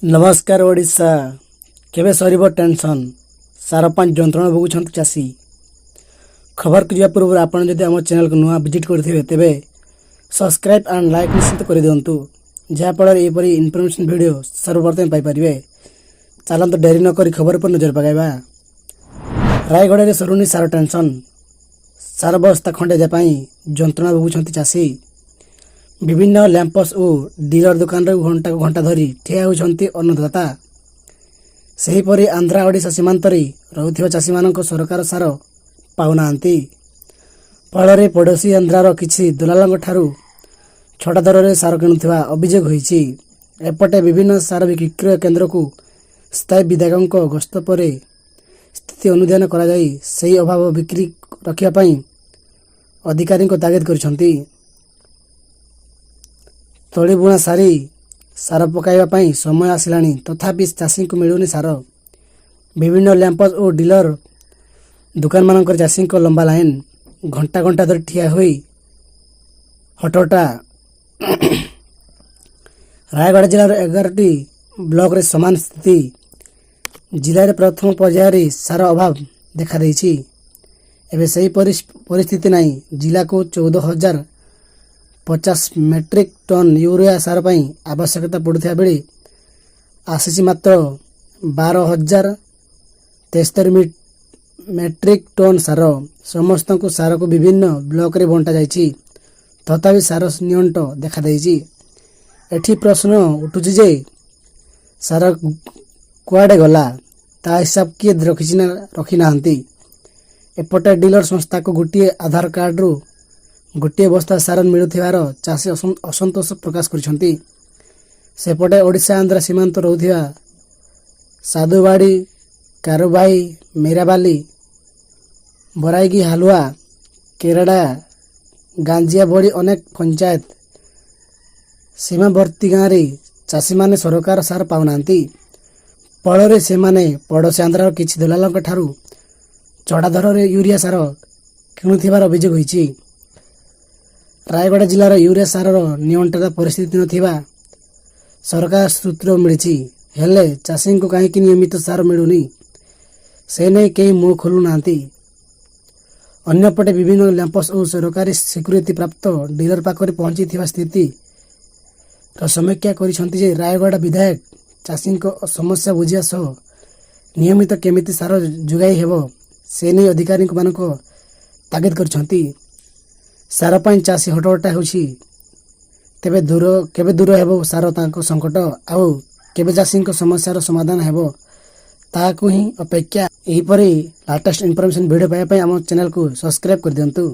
ନମସ୍କାର ଓଡ଼ିଶା। କେବେ ସରିବ ଟେନସନ୍? ସାର ପାଇଁ ଯନ୍ତ୍ରଣା ଭୋଗୁଛନ୍ତି ଚାଷୀ। ଖବରକୁ ଯିବା ପୂର୍ବରୁ ଆପଣ ଯଦି ଆମ ଚ୍ୟାନେଲକୁ ନୂଆ ଭିଜିଟ୍ କରିଥିବେ, ତେବେ ସବସ୍କ୍ରାଇବ୍ ଆଣ୍ଡ ଲାଇକ୍ ନିଶ୍ଚିତ କରିଦିଅନ୍ତୁ, ଯାହାଫଳରେ ଏହିପରି ଇନଫର୍ମେସନ୍ ଭିଡ଼ିଓ ସର୍ବପ୍ରଥମେ ପାଇପାରିବେ। ଚାଲନ୍ତୁ, ଡେରି ନକରି ଖବର ଉପରେ ନଜର ପକାଇବା। ରାୟଗଡ଼ାରେ ସରୁନି ସାର ଟେନସନ୍। ସାର ବସ୍ତା ଖଣ୍ଡେ ପାଇଁ ଯନ୍ତ୍ରଣା ଭୋଗୁଛନ୍ତି ଚାଷୀ। ବିଭିନ୍ନ ଲ୍ୟାମ୍ପସ୍ ଓ ଡିଲର ଦୋକାନରେ ଘଣ୍ଟା ଘଣ୍ଟା ଧରି ଠିଆ ହେଉଛନ୍ତି ଅନ୍ନଦାତା। ସେହିପରି ଆନ୍ଧ୍ର ଓଡ଼ିଶା ସୀମାନ୍ତରେ ରହୁଥିବା ଚାଷୀମାନଙ୍କ ସରକାର ସାର ପାଉନାହାନ୍ତି। ଫଳରେ ପଡ଼ୋଶୀ ଆନ୍ଧ୍ରାର କିଛି ଦଲାଲଙ୍କ ଠାରୁ ଚଢ଼ା ଦରରେ ସାର କିଣୁଥିବା ଅଭିଯୋଗ ହୋଇଛି। ଏପଟେ ବିଭିନ୍ନ ସାର ବିକ୍ରୟ କେନ୍ଦ୍ରକୁ ସ୍ଥାୟୀ ବିଧାୟକଙ୍କ ଗସ୍ତ ପରେ ସ୍ଥିତି ଅନୁଧ୍ୟାନ କରାଯାଇ ସେହି ଅଭାବ ବିକ୍ରି ରଖିବା ପାଇଁ ଅଧିକାରୀଙ୍କୁ ତାଗିଦ କରିଛନ୍ତି। ତଳି ବୁଣା ସାରି ସାର ପକାଇବା ପାଇଁ ସମୟ ଆସିଲାଣି, ତଥାପି ଚାଷୀଙ୍କୁ ମିଳୁନି ସାର। ବିଭିନ୍ନ ଲ୍ୟାମ୍ପସ୍ ଓ ଡିଲର ଦୋକାନମାନଙ୍କରେ ଚାଷୀଙ୍କ ଲମ୍ବା ଲାଇନ୍। ଘଣ୍ଟା ଘଣ୍ଟା ଧରି ଠିଆ ହୋଇ ହଟହଟା। ରାୟଗଡ଼ା ଜିଲ୍ଲାର 11ଟି ବ୍ଲକରେ ସମାନ ସ୍ଥିତି। ଜିଲ୍ଲାରେ ପ୍ରଥମ ପର୍ଯ୍ୟାୟରେ ସାର ଅଭାବ ଦେଖାଦେଇଛି। ଏବେ ସେହି ପରିସ୍ଥିତି ନାହିଁ। ଜିଲ୍ଲାକୁ 14,050 ମେଟ୍ରିକ୍ ଟନ୍ ୟୁରିଆ ସାର ପାଇଁ ଆବଶ୍ୟକତା ପଡ଼ୁଥିବା ବେଳେ ଆସିଛି ମାତ୍ର 12,073 ମେଟ୍ରିକ୍ ଟନ୍ ସାର। ସମସ୍ତଙ୍କୁ ସାରକୁ ବିଭିନ୍ନ ବ୍ଲକରେ ବଣ୍ଟା ଯାଇଛି, ତଥାପି ସାର ନିଅଣ୍ଟ ଦେଖାଦେଇଛି। ଏଠି ପ୍ରଶ୍ନ ଉଠୁଛି ଯେ ସାର କୁଆଡ଼େ ଗଲା, ତା ହିସାବ କିଏ ରଖିଛି ନା ରଖିନାହାନ୍ତି? ଏପଟେ ଡିଲର ସଂସ୍ଥାକୁ ଗୋଟିଏ ଆଧାର କାର୍ଡ଼ରୁ ଗୋଟିଏ ବସ୍ତା ସାର ମିଳୁଥିବାର ଚାଷୀ ଅସନ୍ତୋଷ ପ୍ରକାଶ କରିଛନ୍ତି। ସେପଟେ ଓଡ଼ିଶା ଆନ୍ଧ୍ର ସୀମାନ୍ତ ରହୁଥିବା ସାଧୁବାଡ଼ି, କାରୁଭାଇ, ମେରାବାଲି, ବରାଇଗି, ହାଲୁଆ, କେରଡ଼ା, ଗାଞ୍ଜିଆ ଭଳି ଅନେକ ପଞ୍ଚାୟତ ସୀମାବର୍ତ୍ତୀ ଗାଁରେ ଚାଷୀମାନେ ସରକାର ସାର ପାଉନାହାନ୍ତି। ଫଳରେ ସେମାନେ ପଡ଼ୋଶୀ ଆନ୍ଧ୍ରାର କିଛି ଦଲାଲଙ୍କ ଠାରୁ ଚଢ଼ା ଦରରେ ୟୁରିଆ ସାର କିଣୁଥିବାର ଅଭିଯୋଗ ହୋଇଛି। ରାୟଗଡ଼ା ଜିଲ୍ଲାର ୟୁରିଆ ସାରର ନିଅଣ୍ଟତା ପରିସ୍ଥିତି ନଥିବା ସରକାର ସୂତ୍ର ମିଳିଛି। ହେଲେ ଚାଷୀଙ୍କୁ କାହିଁକି ନିୟମିତ ସାର ମିଳୁନି, ସେ ନେଇ କେହି ମୁହଁ ଖୋଲୁନାହାନ୍ତି। ଅନ୍ୟପଟେ ବିଭିନ୍ନ ଲ୍ୟାମ୍ପସ୍ ଓ ସରକାରୀ ସ୍ୱୀକୃତି ପ୍ରାପ୍ତ ଡିଲର ପାଖରେ ପହଞ୍ଚିଥିବା ସ୍ଥିତିର ସମୀକ୍ଷା କରିଛନ୍ତି ଯେ ରାୟଗଡ଼ା ବିଧାୟକ ଚାଷୀଙ୍କ ସମସ୍ୟା ବୁଝିବା ସହ ନିୟମିତ କେମିତି ସାର ଯୋଗାଇ ହେବ, ସେ ନେଇ ଅଧିକାରୀମାନଙ୍କୁ ତାଗିଦ କରିଛନ୍ତି। ସାର ପାଇଁ ଚାଷୀ ହଟହଟା ହେଉଛି। ତେବେ କେବେ ଦୂର ହେବ ସାର ତାଙ୍କ ସଙ୍କଟ ଆଉ କେବେ ଚାଷୀଙ୍କ ସମସ୍ୟାର ସମାଧାନ ହେବ, ତାହାକୁ ହିଁ ଅପେକ୍ଷା। ଏହିପରି ଲାଟେଷ୍ଟ ଇନଫର୍ମେସନ୍ ଭିଡ଼ିଓ ପାଇବା ପାଇଁ ଆମ ଚ୍ୟାନେଲକୁ ସବସ୍କ୍ରାଇବ୍ କରିଦିଅନ୍ତୁ।